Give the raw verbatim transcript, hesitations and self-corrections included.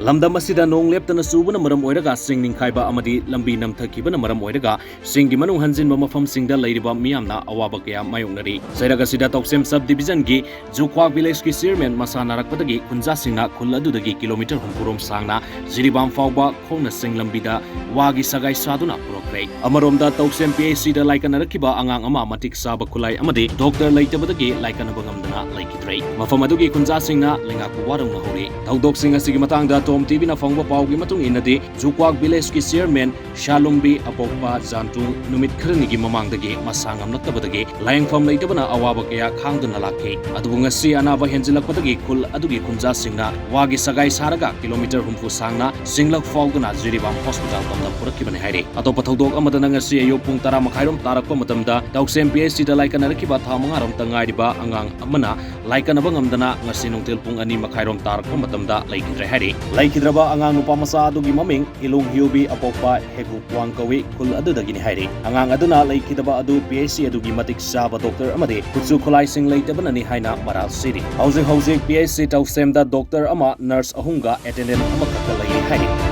ꯂꯝꯗꯝ ꯑꯁꯤꯗ ꯅꯣꯡ ꯂꯦꯞꯇꯅ ꯆꯨꯕꯅ ꯃꯔꯝ ꯑꯣꯏꯔꯒ ꯆꯤꯡ ꯅꯤꯡꯈꯥꯏꯕ ꯑꯃꯗꯤ ꯂꯝꯕꯤ ꯅꯝꯊꯈꯤꯕꯅ ꯃꯔꯝ ꯑꯣꯏꯔꯒ ꯆꯤꯡꯒꯤ ꯃꯅꯨꯡ ꯍꯟꯖꯤꯟꯕ ꯃꯐꯝꯁꯤꯡꯗ ꯂꯩꯔꯤꯕ ꯃꯤꯌꯥꯝꯅ ꯑꯋꯥꯕ ꯀꯌꯥ ꯃꯥꯌꯣꯛꯅꯔꯤ꯫ ꯆꯩꯔꯛ ꯑꯁꯤꯗ ꯇꯧꯁꯦꯝ sub division ꯒꯤ ꯖꯨꯀ꯭ꯋꯥꯛ village ꯀꯤ chairman ꯃꯁꯥ ꯅꯥꯔꯛꯄꯗꯒꯤ ꯈꯨꯟꯖꯥꯁꯤꯡꯅ ꯈꯨꯜ ꯑꯗꯨꯗꯒꯤ kilometre ꯍꯨꯝꯐꯨ ꯔꯣꯝ ꯁꯥꯡꯅ ꯖꯤꯔꯤꯕꯥꯝ ꯐꯥꯎꯕ ꯈꯣꯡꯅ ꯆꯤꯡ ꯂꯝꯕꯤꯗ ꯋꯥꯒꯤ ꯁꯒꯥꯏ ꯁꯥꯗꯨꯅ ꯄꯨꯔꯛꯈ꯭ꯔꯦ꯫ ꯑꯃꯔꯣꯝꯗ ꯇꯧꯁꯦꯝ P H C ꯗ ꯂꯥꯏꯀꯠꯅꯔꯛꯈꯤꯕ ꯑꯉꯥꯡ ꯑꯃ ꯃꯇꯤꯛ ꯆꯥꯕ ꯈꯨꯠꯂꯥꯏ ꯑꯃꯗꯤ doctor ꯂꯩꯇꯕꯗꯒꯤ ꯂꯥꯏꯀꯠꯅꯕ ꯉꯝꯗꯅ ꯂꯩꯈꯤꯗ꯭ꯔꯦ꯫ ꯃꯐꯝ ꯑꯗꯨꯒꯤ ꯈꯨꯟꯖꯥꯁꯤꯡꯅ ꯂꯩꯉꯥꯛꯄꯨ ꯋꯥꯔꯧꯅꯍꯧꯔꯤ꯫ ꯊꯧꯗꯣꯛꯁꯤꯡ ꯑꯁꯤꯒꯤ ꯃꯇꯥꯡꯗ ꯇꯣꯝ ꯇꯤꯚꯤꯅ ꯐꯪꯕ ꯄꯥꯎꯒꯤ ꯃꯇꯨꯡ ꯏꯟꯅꯗꯤ, ꯖꯨꯀ꯭ꯋꯥꯛ village ꯀꯤ chairman ꯁꯥꯂꯨꯝꯕꯤ ꯑꯄꯣꯛꯄ ꯖꯥꯟꯇꯨꯡ ꯅꯨꯃꯤꯠ ꯈꯔꯅꯤꯒꯤ ꯃꯃꯥꯡꯗꯒꯤ ꯃꯁꯥ ꯉꯝꯂꯛꯇꯕꯗꯒꯤ ꯂꯥꯌꯦꯡꯐꯝ ꯂꯩꯇꯕꯅ ꯑꯋꯥꯕ ꯀꯌꯥ ꯈꯥꯡꯗꯨꯅ ꯂꯥꯛꯈꯤ꯫ ꯑꯗꯨꯕꯨ ꯉꯁꯤ ꯑꯅꯥꯕ ꯍꯦꯟꯖꯤꯜꯂꯛꯄꯗꯒꯤ ꯈꯨꯜ ꯑꯗꯨꯒꯤ ꯈꯨꯟꯖꯥꯁꯤꯡꯅ ꯋꯥꯒꯤ ꯁꯒꯥꯏ ꯁꯥꯔꯒ kilometre ꯍꯨꯝꯐꯨ ꯁꯥꯡꯅ ꯆꯤꯡꯂꯛ ꯐꯥꯎꯗꯨꯅ ꯖꯤꯔꯤꯕꯥꯝ hospital ꯇꯝꯅ ꯄꯨꯔꯛꯈꯤꯕꯅꯤ ꯍꯥꯏꯔꯤ꯫ ꯑꯇꯣꯞꯄ ꯊꯧꯗꯣꯛ ꯑꯃꯗꯅ ꯉꯁꯤ ꯑꯌꯨꯛ ꯄꯨꯡ ꯇꯔꯥ ꯃꯈꯥꯏꯔꯣꯝ ꯇꯥꯔꯛꯄ ꯃꯇꯝꯗ ꯇꯧꯁꯦꯝ P H C ꯗ ꯂꯥꯏꯀꯠꯅꯔꯛꯈꯤꯕ ꯊꯥ ꯃꯉꯥꯔꯣꯝꯇ ꯉꯥꯏꯔꯤꯕ ꯑꯉꯥꯡ ꯑꯃꯅ ꯂꯥꯏꯀꯠꯅꯕ ꯉꯝꯗꯅ ꯉꯁꯤ ꯅꯨꯡꯊꯤꯜ ꯄꯨꯡ ꯑꯅꯤ ꯃꯈꯥꯏꯔꯣꯝ ꯇꯥꯔꯛꯄ ꯃꯇꯝꯗ ꯂꯩꯈꯤꯗ꯭ꯔꯦ ꯍꯥꯏꯔꯤ꯫ ꯂꯩꯈꯤꯗ꯭ꯔꯕ ꯑꯉꯥꯡ ꯅꯨꯄꯥ ꯃꯆꯥ ꯑꯗꯨꯒꯤ ꯃꯃꯤꯡ ꯏꯂꯨꯡ ꯍꯤꯌꯨꯕꯤ ꯑꯄꯣꯛꯄ ꯍꯦꯒꯨ ꯀ꯭ꯋꯥꯡ ꯀꯧꯏ꯫ ꯈꯨꯜ ꯑꯗꯨꯗꯒꯤꯅꯤ ꯍꯥꯏꯔꯤ꯫ ꯑꯉꯥꯡ ꯑꯗꯨꯅ ꯂꯩꯈꯤꯗꯕ ꯑꯗꯨ P H C ꯑꯗꯨꯒꯤ ꯃꯇꯤꯛ ꯆꯥꯕ doctor ꯑꯃꯗꯤ ꯈꯨꯠꯁꯨ ꯈꯨꯠꯂꯥꯏꯁꯤꯡ ꯂꯩꯇꯕꯅꯅꯤ ꯍꯥꯏꯅ ꯃꯔꯥꯜ ꯁꯤꯔꯤ꯫ ꯍꯧꯖꯤꯛ ꯍꯧꯖꯤꯛ P H C ꯇꯧꯁꯦꯝꯗ doctor ꯑꯃ, nurse ꯑꯍꯨꯝꯒ attendant ꯑꯃꯈꯛꯇ ꯂꯩꯔꯤ ꯍꯥꯏꯔꯤ꯫